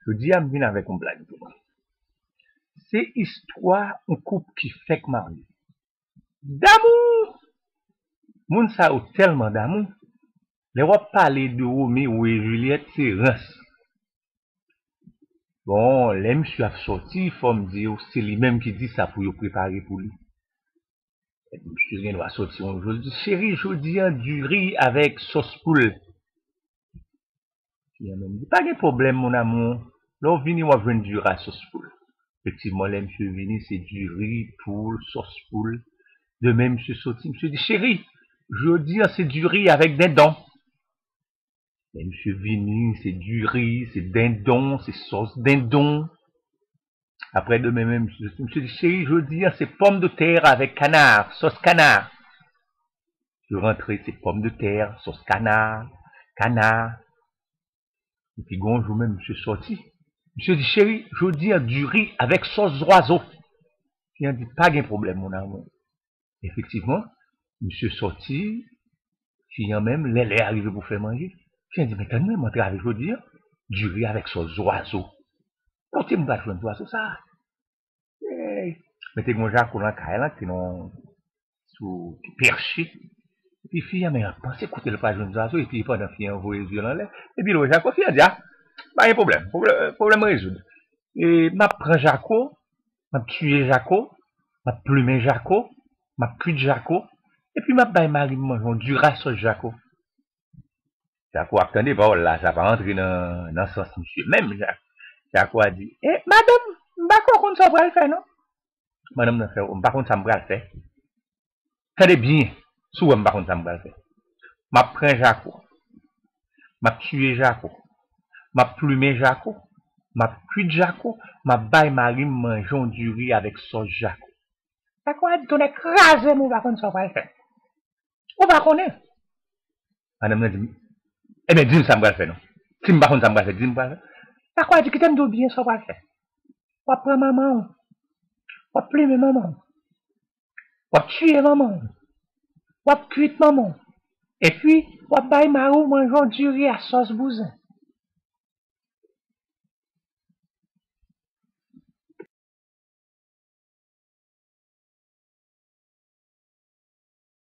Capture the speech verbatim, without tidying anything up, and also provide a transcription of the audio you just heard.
Jodi a, m vin avèk yon blag pou nou. Se istwa yon koup ki fèk marye. Damou! Moun sa yo tèlman damou. Lè w ap pale de Romeo e Juliet, se rans. Bon, lè misye ap sòti, fò m di w, se li menm ki di sa pou yo prepare pou li. Misye gen dwa sòti yon jou, li di, cheri, jodi a, diri avèk sòs poul. Fi an menm di, pa gen pwoblèm, mon amour. Lè w vini, w ap jwenn diri a sòs poul. Efektivman, lè misye vini, se diri, poul, sòs poul. Demen, misye sòti, misye di, cheri, jodi a, se diri avèk dendon. Lè misye vini, se diri, se dendon, se sòs dendon. Apre demen menm, misye, misye di, cheri, jodi a, se pòmdetè avèk kana, sòs kana. Misye rantre, se pòmdetè, sòs kana, kana. Epi gon jou menm, misye sòti. Misye di, cheri, jodi a, diri avèk sòs zwazo. Fi an di, pa gen pwoblèm, mon amour. Efektivman, misye sòti, fi an menm, lè lè a rive pou fè manje. Fi an di, men tann mwen, m antrave jodi a, diri avèk sòs zwazo. Kote m pral jwenn zwazo sa a? Ey, mete gon jako nan kay lan, ki non, sou, ki pèche. Epi fi an, men ap panse kote l pral jwenn zwazo, epi pandan fi an voye zye l anlè, epi l wè jako, fi an di, a, pa gen pwoblèm, pwoblèm, pwoblèm rezoud. E, m ap pran jako, m ap tiye jako, m ap plimen jako, m ap kwit jako, epi m ap bay mari m manje yon diri a sòs jako. Jako ap tande pawòl la, sa pa antre nan, nan sans misye. Menm Jako a di, e, madanm, m pa ko konn sa w pral fè, non. Madanm nan fè, m pa konn sa m pral fè. Tande byen, si w wè m pa konn sa m pral fè. M ap pran jako. M ap tiye jako. M ap plimen jako. M ap kwit jako. M ap bay mari m manje yon diri avèk sòs jako. Jako a di, tonnè kraze m, ou pa konn sa w pral fè. Ou pa konnen. Madanm nan di m, ebyen, di m sa m pral fè, non. Si m pa konn sa m pral fè, di m pral fè. Tako a di, kite m di w byen sa w pral fè. W ap pran manman w. W ap plimen manman w. W ap tiye manman w. W ap kwit manman w. Epi, w ap bay mari w manje yon diri a sòs bouzen.